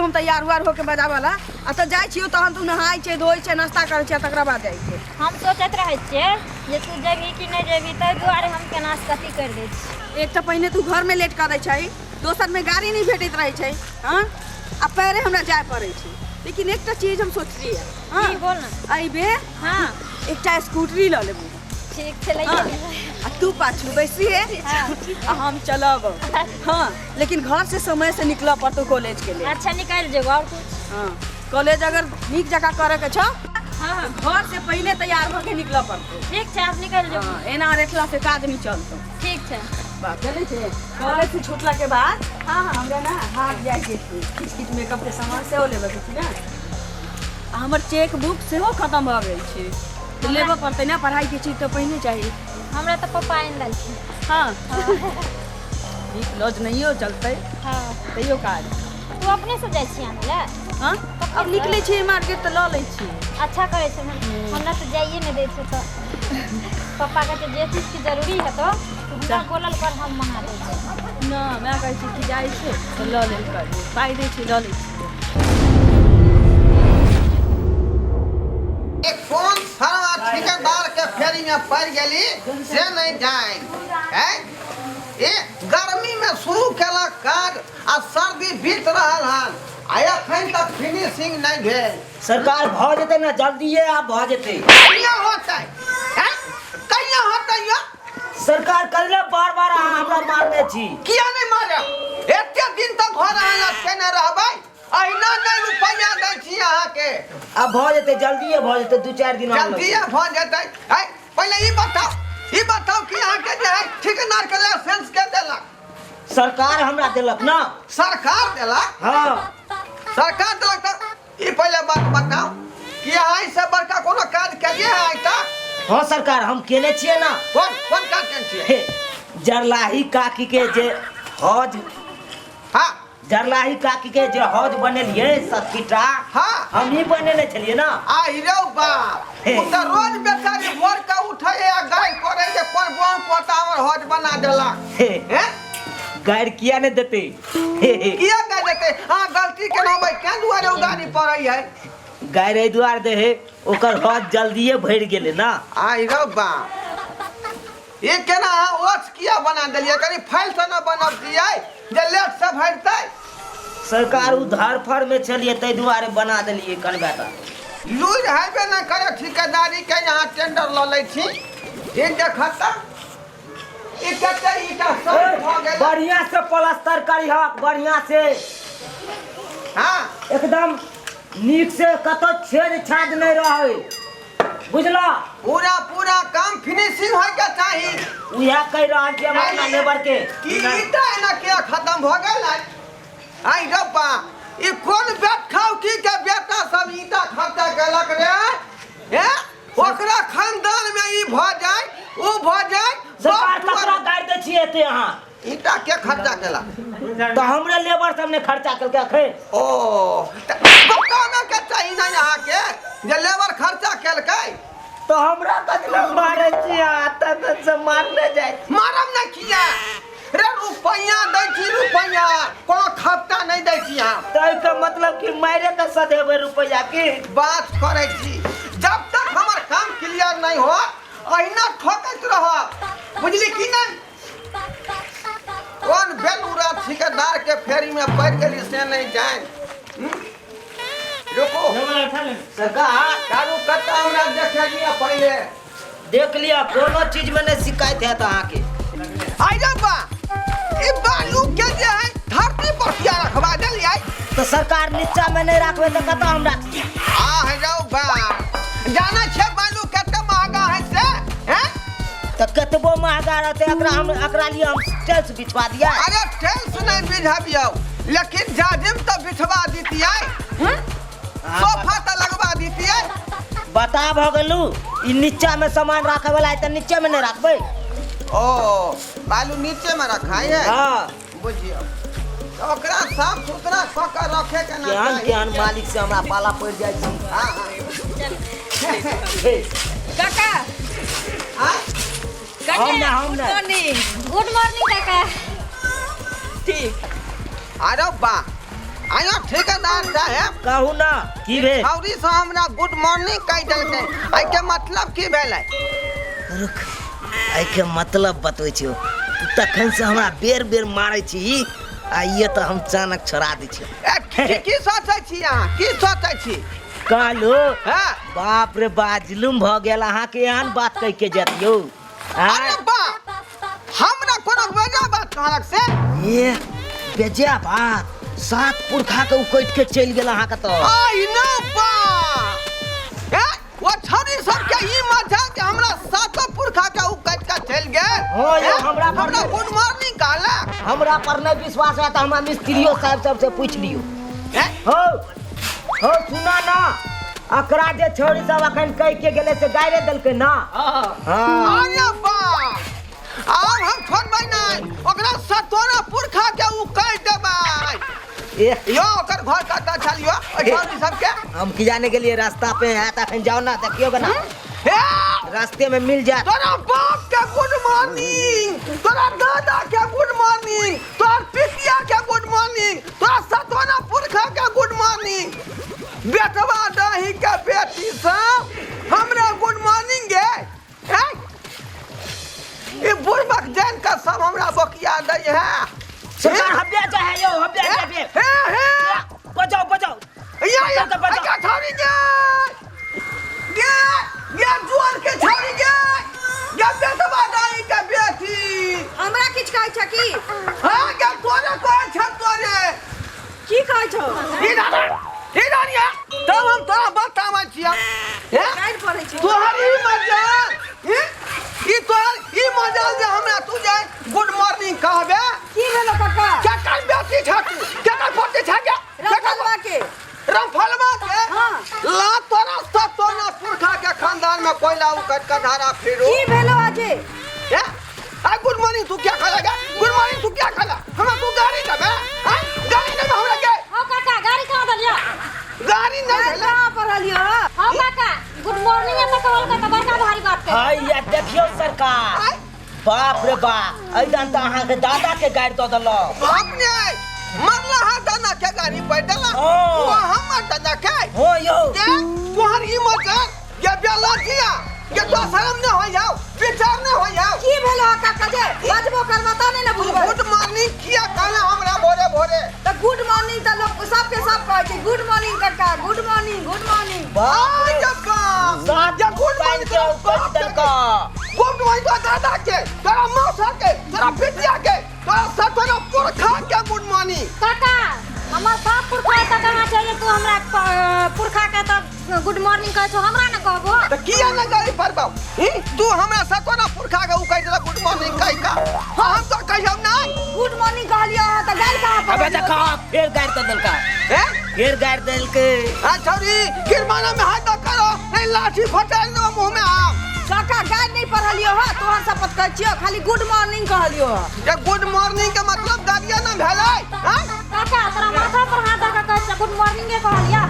हम तैयार उयार होके बजाबऽ ला आ तऽ जाइ छियौ तहन तू नहाय छै धोइ छै नाश्ता करै छै आ तकरा बाद जाइ छै। हम सोचैत रहै छियै जे तू जेबही कि नहि जेबही, ताहि दुआरे हम केना से कथी करि दै छियै। एक तऽ पहिने तू घरमे लेट करै छै, दोसरमे गाड़ी नहि भेटैत रहै छै। हँ, आ पैरे हमरा जाय पड़ै छै। लेकिन एकटा चीज हम सोचलियै। हँ। की बोल ने। एहि बेर हँ एकटा स्कूटरी लऽ लेबू। ठीक छै, लइए हँ। लेबै। आ तू पाछू बैसिहे हँ। आ हम चलब। हँ, लेकिन घर से समय से निकलऽ पड़तौ कॉलेज के लेल। अच्छा, निकलि जेबो। आओर कुछ? हँ, कॉलेज अगर नीक जकाँ करे के छौ हँ हँ घर से पहिले तैयार भऽ के निकलऽ पड़तौ। ठीक छै, आब निकलि जेबो। हँ, एना रेठला से काज नहीं चलतौ। ठीक छै। बाप चलै छै। कॉलेज से छूटला के बाद हँ हँ हमरा ना हाट जाय के छै, किछु किछु मेकअप के सामान सेहो लेबऽ के छै ने, आ हमर चेक बुक सेहो खत्म भऽ गेल छै तऽ लेबऽ पड़तै ने। पढ़ाई के चीज तऽ पहिने चाही। हमरा तऽ पप्पा आनि देलखिन। हँ, नीक लॉज नहियो चलतै हँ तैयो काज। तू अपने से जाइ छी आनै लए? हँ, अब निकलै छियै मार्केट तऽ लऽ लै छियै। अच्छा करै छै। हमरा तऽ जाइए नहि दै छै। तऽ पप्पा कहै छै जे चीजके जरूरी हेतौ तऽ हमरा बोलल कर, हम मंगा दै छी। न, माय कहै छै कि जाइ छै तऽ लऽ लेल कर, पाइ दै छै, लऽ लै छियै। कोन सरवा ठेकेदार के फेरी में पड़ गेली से नहीं जान हैं। ए गर्मी में शुरू केलक काज आ सर्दी बीत रहल हन आ एखन तक फिनिशिंग नहीं भेल। सरकार, भऽ जेतै ने, जल्दिए आब भऽ जेतै। कहिया होतै हैं? कहिया होतै यो? सरकार, कल बार बार अहाँ हमरा मारने छी। किया नहीं मारब? एते दिन तक घर अहाँ लटकेने रहबै? अहिना नहि रुपैआ दै छी अहाँके। आब भऽ जेतै, जल्दिए भऽ जेतै, 2-4 दिन आओर लगतै। जल्दिए भऽ जेतै। है, पहिले ई बताउ, ई बताउ कि अहाँके जे है ठेकेदार के लाइसेंस के देलक? सरकार हमरा देलक ना। सरकार देलक? हाँ। सरकार देलक तऽ ई पहिले बात बताउ कि अहाँ एहिसँ बड़का कोनो काज केलियै है आइ तक? हाँ सरकार, हम केने छियै ना। कोन कोन काज केने छियै? हे, जरलाही काकी के जे हौज हाँ जरलाही काकी के जे हौज बनेलियै सत्तीटा हाँ। हमही बनेने छलियै ना। आ रे बाप, ओ तऽ रोज बेचारी भोर के उठे आ गाय करे जे कोन बम पोता हमर हौज बना देलक। हे, हैं? गारि किया नहि देतै? हे, हे, किया गाय देतै? अहाँ गलती केलहुँ भाई, तें दुआरे ओ गाड़ी पड़ै है। गारि एहि दुआरे दे हे, ओकर हौज जल्दिए भरि गेलै ना। आइ रौ बाप, ई केना अहाँ ओछ किया बना देलियै? कनि फाइल से न बनबतियै जे लेट से भरतै। सरकार, उ धरफड़ में छलियै ताहि दुआरे बना देलियै कनबा टा। लूरि हेबे नहि करे ठिकेदारी के, यहाँ टेंडर लऽ लै छी। ई देखत तऽ ई कते ईटा सब भऽ गेल। बढ़िया से प्लास्टर करिहक, बढ़िया से। हाँ। एकदम नीक से, कतौ छेद छाद नहि रहै, बुझला? पूरा पूरा काम फिनिशिंग होय के चाही। उएह कहि रहल छी हम अपना लेबर के। ई ईटा एना किया खत्म भऽ गेल? आइ आइ रब्बा, ई कोन बेट खाउ की के बेटा सब ईटा खर्चा केलक रे? हे, ओकरा खानदान में ई भऽ जाय, ओ भऽ जाय। सरकार, बाप ककरा गारि दै छियै एते अहाँ? ईटा के खर्चा केलक? तऽ हमरे लेबर सब ने खर्चा केलकै अखन। ओ तऽ बताबे के चाही ने अहाँके जे लेबर खर्चा केलकै। तऽ हमरा कथी लए मारै छी अहाँ? तखन से मारने जाइ छी। मारब ने किया रे? रुपैआ दै छी रुपैआ, कोनो खपटा नहि दै छी हम। ताहिके मतलब कि मारे के सधेबै रुपैआ की? बात करै छी, जब तक हमर काम क्लियर नहि हो अहिना ठोकैत रहब, बुझली कि नहि? कोन बेलूरा ठेकेदार के फेरी में पड़ गेली से नहीं जान। रुको। सरकार। चारू कत्ता हमरा देखे लिअ पहिले। देख लिअ, कोनो चीज में नहि शिकायत हैत अहाँके। आई रे बा, ई बालू के जे है धरती पर किया रखवा देलियै? तऽ सरकार, नीचा में नहि राखबै तऽ कतऽ हम राखिए? आ है रौ बा, जानै छै बालू कते महंगा है से? हैं? तऽ कतबो महंगा रहतै, एकरा हम एकरा लिए हम टाइल्स बिछवा दिया? अरे टाइल्स नहीं बिछाबियौ, लेकिन जाजिम तऽ बिछवा दितियै, सोफा तऽ लगवा दितियै। बता भऽ गेलू। ई नीचा में सामान राखे वाला है तऽ नीचे में नहीं राखबै? ओ बालू नीचे में रखाई है? हाँ। बुझियौ तऽ ओकरा साफ सुथरा कऽ के रखे के ना केहन चाही। केहन मालिक से हमरा पाला पड़ि जाइ छै। हाँ हाँ। हे, काका। हाँ? हम नहि, हम गुड नहि। मॉर्निंग। गुड मॉर्निंग काका। ठीक। अरे बा, आयो ठेकेदार साहेब। कहू ना की भेल? छौरी से हमरा गुड मॉर्निंग कहि देलकै, एहिके मतलब की भेलै? रुक, एहिके मतलब बतबै छियौ। तू तखन से हमरा बेर बेर मारै छी आ ये तऽ हम चानक छोड़ा दै छियौ। ए, की की सोचै छी अहाँ, की सोचै छी? कहलू हँ। बाप रे बा, जुलुम भऽ गेल अहाँके एहन बात कहि के जायत यौ। अरे बा, हमरा कोनो बेजा बात कहलक से? ये बेजा बात, सात पुरखा के उकैट के चलि गेल अहाँके तऽ। I know बा, ए ओ छौरी सबके ई मजा के हमरा सातो पुरखा के उकैट के चलि गेल। हो यौ, ए, हमरा पर हमरा गुड मॉर्निंग कहलक। हमरा पर नहि विश्वास है तऽ हमरा मिस्त्रियो साहब सबसे पूछि लियौ। ए? हो हो सुना ना, अकरा जे छौरी सब अखन कहि के गेलै से गाइरे देलकै ना। हाँ। अरे बा, आब हम छोड़बै नहि ओकरा, सतोरा पुरखा के उ कहि देबै। ए यो ओकर घर कतऽ छल यो ओहि छौरी सबके? हम की जाने के लिए रास्ता पे है, तऽ अखन जाओ ना, देखियो ना। हे, रास्ते में मिल जात। तोरा बाप के गुड मॉर्निंग, तोरा दादा के गुड मॉर्निंग, तोरा पितिया के गुड मॉर्निंग, तोरा सतोरा पुरखा के गुड मॉर्निंग। बेटवा दही के बेटी सब हमरा गुड मॉर्निंग गे। हैं? ई बुढ़बक जान के सब हमरा बकिया दै है। सरकार हब्बे जा है यौ, हब्बे जा हे बे। हे हे, बजाओ बजाओ। या या बजाओ, बजाओ। अच्छा छौरी गे, गे गे जुआन के छौरी गे, गे बेटवा दही के बेटी। हमरा किछु कहै छ की? हाँ गे, तोरे कहै छ तोरे। की कहै छौ? इधर इधर या, तब हम तोरा बताबै छियै। हे? गारि पढ़ै छी। तोहर ई मजाल, हे? ई तोहर ई मजाल जे हमरा तू जे गुड मॉर्निंग कहबे? की भेलो काका? केकर बेटी छ तू? केकर पोती छ गे? रामफलवा के। रामफलवा के? हाँ। ला तोरा सब तोरा पुरखा के खानदान में कोयला उकट के धारा फिरू। की भेलो अजय? हे? आ गुड मॉर्निंग तू क्या खाला गे? गुड मॉर्निंग तू क्या खाला? हमरा तू गाड़ी देबे? हां, गाड़ी देबे हमरा के? हो काका, गाड़ी कहाँ देलियो? गाड़ी नहीं गारि देला। कहाँ पढ़लियो? हो काका, गुड मॉर्निंग एतऽ कहल का तऽ बड़का भारी बात कह। हाय या देखियौ सरकार, आय। बाप रे बाप, एहिदान तऽ अहाँके दादा के गारि दऽ देलक। बाप ने मरला हा दादा के गाड़ी पर देला। हाँ। वो हमर दादा के। हो यौ। के तोहर ई मजाक ये बेला किया ये तो शर्म न हो जाओ, विचार न हो जाओ। की भेलो काका जे बाजबो करबो तऽ नहि ने तू बुझबै? गुड मॉर्निंग किया कहला हमरा भोरे भोरे? तऽ गुड मॉर्निंग तऽ लोक सबके सब कहै छै, गुड मॉर्निंग काका, गुड मॉर्निंग, गुड मॉर्निंग। बाप रे। आ जब्बा। सात ये गुड मॉर्निंग के तोरा उकैट बाप के। देलका। गुड मॉर्निंग तोरा दादा के, तोरा मौसा के, तोरा पितिया के, तोरा सतोरा पुरखा के गुड मॉर्निंग। काका, हमर बाप पुरखा तऽ कहाँ छै जे तू हमरा पुरखा के तऽ गुड मॉर्निंग कहै छौ, हमरा ने कहबो? तऽ किया ने गाड़ी पड़बौ? ई तू हमरा सतोरा पुरखा के उकैट देलक गुड मॉर्निंग कहि कऽ। हाँ, हम तो कहियौ नहि। गुड मॉर्निंग कहलियो अहाँ तऽ गारि कहाँ अबे पढ़लियो? देखो, फेर गारि दऽ देलका। हे? फेर गारि देलकै। आ छौरी, गिरमाना में हाथ दऽ करो, नहीं लाठी फटाइ देबो मुँह में आम। काका गारि नहि पढ़लियो हँ, तोहर शपथ कहै छियो, खाली गुड मॉर्निंग कहलियो हँ। ये गुड मॉर्निंग के मतलब गालिया ना भेलै? हाँ? काका, तोरा माथा पर हाथ दऽ कऽ कहै छियो, गुड मॉर्निंगे कहलिया।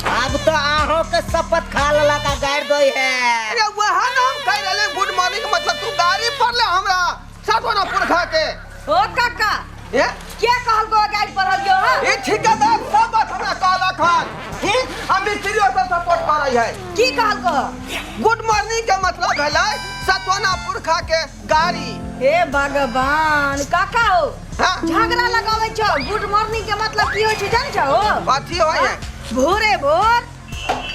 आब तऽ अहों के शपथ खा लेलक आ गारि दै है। अरे वह ना हम कहि रहले गुड मॉर्निंग के मतलब तू गाड़ी पढ़ले हमरा सतोना पुरखा के। ओ काका, हे? के कहलको गारि पढ़लियो हँ? ई ठेकेदार सब बात हमरा कहलक हन। ही हम मिस्त्रियो सब सपोर्ट करै है। की कहलको? गुड मॉर्निंग के मतलब भेलै सतोना पुरखा के गाड़ी। हे भगवान काका हो, हाँ? झगड़ा लगाबै छौ। गुड मॉर्निंग के मतलब की होइ छै जानै छौ? कथी होइ है? भोरे भोर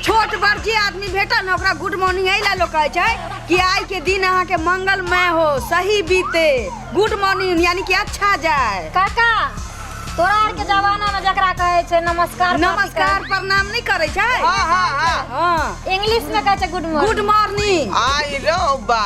छोट बड़ जे आदमी भेटल ने ओकरा गुड मॉर्निंग एहि ला लोक कहै छै कि आइ के दिन अहाँके मंगलमय हो, सही बीते, गुड मॉर्निंग यानी कि अच्छा जाए। काका, तोरा आर के जमाना में जकरा कहै छै नमस्कार, नमस्कार प्रणाम नहि करै छै? हाँ हाँ हाँ। हाँ, इंग्लिश में कहै छै गुड मॉर्निंग। Good morning. आई रो बा,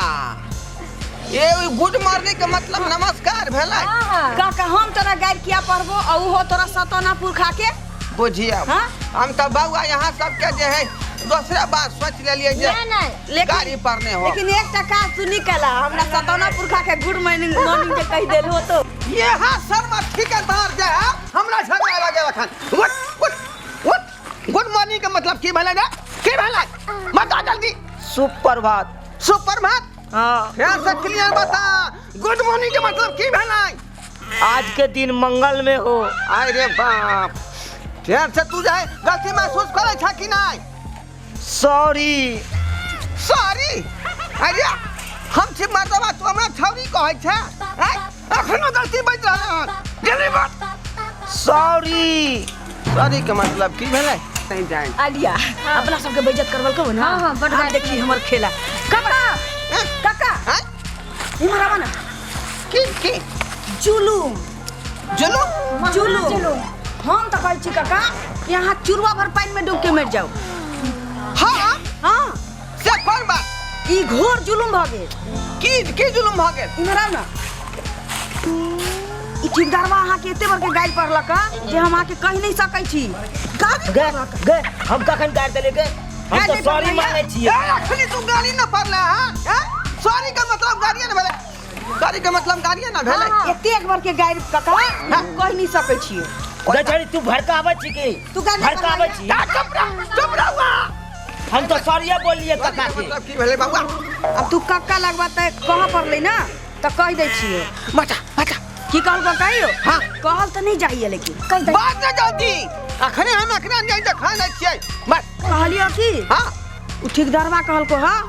ये गुड मॉर्निंग के मतलब नमस्कार भेलै। हाँ हाँ। काका हम तोरा गारि किया पढ़बो आ उहो तोरा सतौना पुरखा के? बुझिए हाँ? हम तो बउआ यहाँ सबके जे है दूसरे बात सोच लेलिए जे नहीं नहीं, लेकिन गाड़ी पढ़ने हो। लेकिन एकटा काज तू निकला, हमरा सतौना पुरखा के गुड मॉर्निंग मॉर्निंग के कहि देल हो तो। यहाँ शर्मा ठेकेदार जे है हमरा झगड़ा लगे रखन। उठ उठ उठ, गुड मॉर्निंग के मतलब की भेलै रे? की भेलै बता जल्दी। सुप्रभात। सुप्रभात? हाँ। ध्यान से क्लियर बता, गुड मॉर्निंग के मतलब की भेलै? आज के दिन मंगल में हो। अरे बाप, फेर से तू जे है गलती महसूस करै छ कि नहि? सॉरी। सॉरी? अरे हम छी मर्दबा, तू हमरा छौरी कहै छै? आँय? अखनो गलती बजि रहल हन, जल्दी बात। सॉरी। सॉरी के मतलब की भेलै नहि जानि। आलिया, अपना सबके बेइज्जत करबल कहू ना। हाँ, हाँ, बड आब गारि। देखी हमर खेला। काका, काका। आँय? इम्हर आबा ना। की की? जुलूम। जुलूम? जुलूम। जुलूम। हम तऽ कहै छी काका कि अहाँ चुरुआ भर पानि में डूब के मरि जाउ। हाँ। हाँ। से कोन बात? ई घोर जुलूम भऽ गेल। की की जुलूम भऽ गेल? इम्हर आउ ना। ई ठेकेदारवा अहाँके एते बड़के गारि पड़लक हँ जे हम अहाँके कहि नहि सकै छी। गारि गे पड़लक। गे, हम कखन गारि देलियै गे? हम गारि तऽ नहि सॉरी पड़लै। मांगै छियै। ए, अखनी तू गाली न पड़ले हँ? सॉरी के मतलब गालिए न भेलै। सॉरी के मतलब गालिए न भेलै। एते एक बार के गारि काका हम कहि नहि सकै छियै। गे छौरी, तू भड़काबै छी की? तू गारि नहि भड़काबै पड़लै। छी? आ, चुप रह, चुप रह हुआ। हम तऽ सॉरीए बोललियै सॉरी काका के के। मतलब की भेलै बौआ? अब तू कक्का लगबा तऽ कहऽ पड़लै ना, तऽ कहि दै छियै। बचा बचा। की कहल कहियो? हाँ। कहल तऽ नहि जाइए लेकिन। कहि दे। बात न जल्दी, अखने हम अखने नहि देखा दै छियै बस। कहलियो की? हाँ। उ ठेकेदारवा कहलको हँ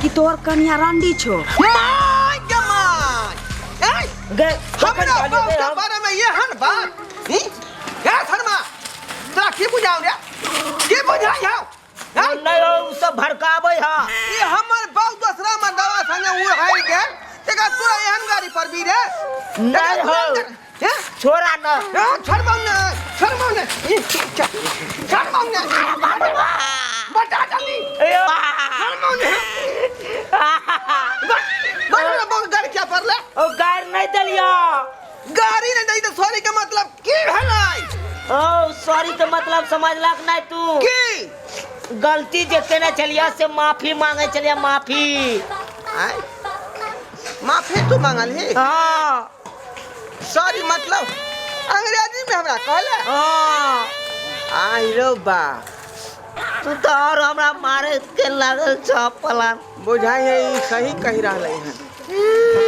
कि तोहर कनिया रंडी छो। My गे my. ए, गे, कखन हमरा कहलियै बाप गे के हम? बारे में एहन बात? ही? ए शर्मा, तोरा की बुझाउ रे? की बुझाइ हौ? हैं? नहि हौ, उ सब भड़काबै हँ। ई हमर बाप दोसरा मर्दवा संगे उड़ाइ गेल, तेकर तोरा एहन गाड़ी पर भी रे? नहि हौ। हैं? छोड़ा न। ए, छोड़बौ ने, छोड़बौ ने। ई, छोड़बौ ने। बता जल्दी। छोड़बौ ने। बस, बस, बस, गाड़ी क्या पड़ले? ओ गारि नहि देलियौ। गाड़ी नहि दै तऽ सॉरी के मतलब की भेलै? ओ सॉरी के मतलब समझलक नहि तू। की? गलती जे केने छलियै से माफी मांगे छलियै, माफी। आँय? माफी तू मांगलही? हाँ। सॉरी मतलब अंग्रेजी में हमरा कहले? हाँ। आइ रो बा, तू तऽ और हमरा मारे के लागल छ पलान। बुझाइ है ई सही कहि रहलै हन।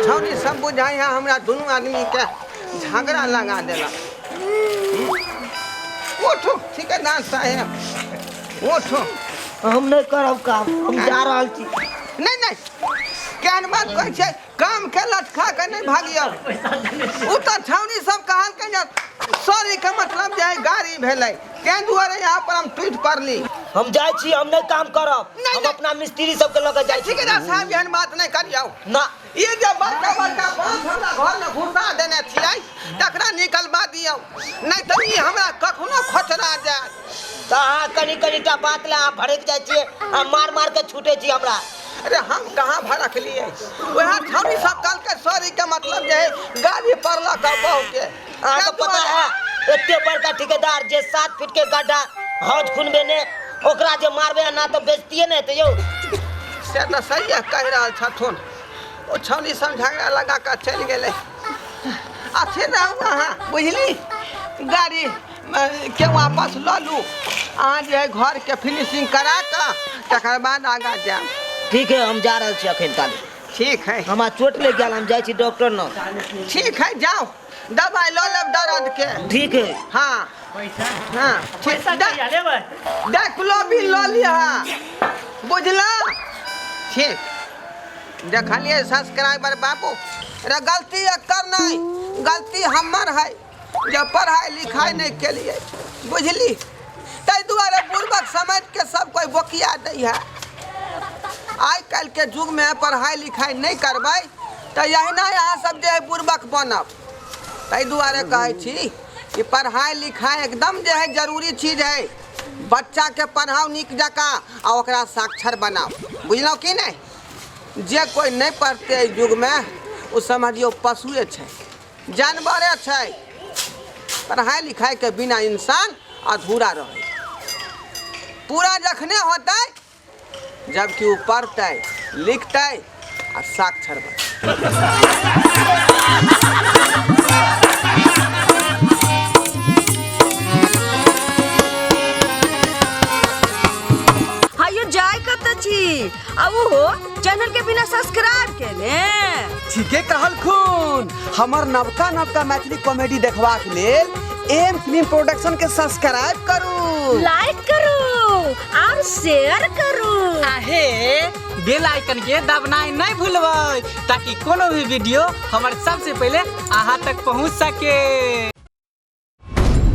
छौरी सब बुझाइ है हमरा दुनू आदमी के झगड़ा लगा देलक। उठू ठेकेदार साहेब, उठू। हम नहि करब काम, हम जा रहल छी। नहि नहि, केहन बात कहै छै? काम के लटका के नहि भागियौ। उ तऽ छौरी सब कहलकै जे सॉरी के मतलब जे है गाड़ी भेलै, ताहि दुआरे यहाँ पर हम टूटि पड़ली। हम जाइ छी, हम नहि काम करब। नहि, हम नहि। अपना मिस्त्री सबके लऽ के जाइ छी। ठेकेदार साहब, एहन बात नहि करियौ। ना। ई जे बड़का बड़का बाँस हमरा घरमे घुसा देने छियै तकरा निकलबा दियौ, नहि तऽ ई हमरा कखनो खोचरा जायत। तऽ अहाँ कनि कनिटा बात लए अहाँ भड़कि जाइ छियै आ मार मार के छूटै छी हमरा। अरे हम कहाँ भड़कलियै? वएह छौरी सब कहलकै सॉरी के मतलब जे है गाड़ी पड़लक बहू के। अहाँके पता है एते बड़का ठेकेदार जे 7 फीट के गड्ढा हौज खुनबे ने, ओकरा जे मारबे ना तऽ बेइज्जतिये ने हेतै यौ। से तऽ सही कहि रहल छथुन। ओ छौरी सब झगड़ा लगा कऽ चलि गेलै। अथी रहू अहाँ, बुझली? गाड़ी के वापस लऽ लू, अहाँ जे है घर के फिनिशिंग करा कऽ तकर बाद आगाँ जायब। ठीक है, हम जा रहल छी अखन ताले। ठीक है। हमरा चोट लागि गेल, हम जाइ छी डॉक्टर न। ठीक है, जाओ दवाई लऽ लेब दर्द के। ठीक है। हाँ हाँ ठीक। डाक्लोबिन लऽ लिअ, बुझला? ठीक। देखलियै सब्सक्राइबर बाबू रे, गलती एकर नहि, गलती हमर है जे पढ़ाई लिखाई नहि केलियै, बुझली? ताहि दुआरे बुड़बक समझ के सब कोइ बोकिया दै है। आइ काल्हि के युग में पढ़ाई लिखाई नहि करबै तऽ एहिना अहाँ सब जे है बुड़बक बनब। ताहि दुआरे कहै छी कि पढ़ाई लिखाई एकदम जे है जरूरी चीज है। बच्चा के पढ़ाउ नीक जकाँ आ ओकरा साक्षर बनाउ, बुझलहुँ कि नहि? जे कोइ नहि पढ़तै एहि युगमे ओ समझियौ पशुए छै, जानवरे छै। पढ़ाई लिखाई के बिना इंसान अधूरा रहै। पूरा जखने होतै जबकि ओ पढ़तै लिखतै आ साक्षर बनतै। हायो जाय कतऽ छी? आ ओहो चैनल के बिना सब्सक्राइब केने? ठीके कहलखुन। हमर नवका नवका मैथिली कॉमेडी देखबाक लेल एम फिल्म प्रोडक्शन के सब्सक्राइब करू, लाइक करू और शेयर करू। आहे बेल आइकन के दबनाइ नहीं भूलबै ताकि कोनो भी वीडियो हमर सबसे पहले अहाँ तक पहुँच सके।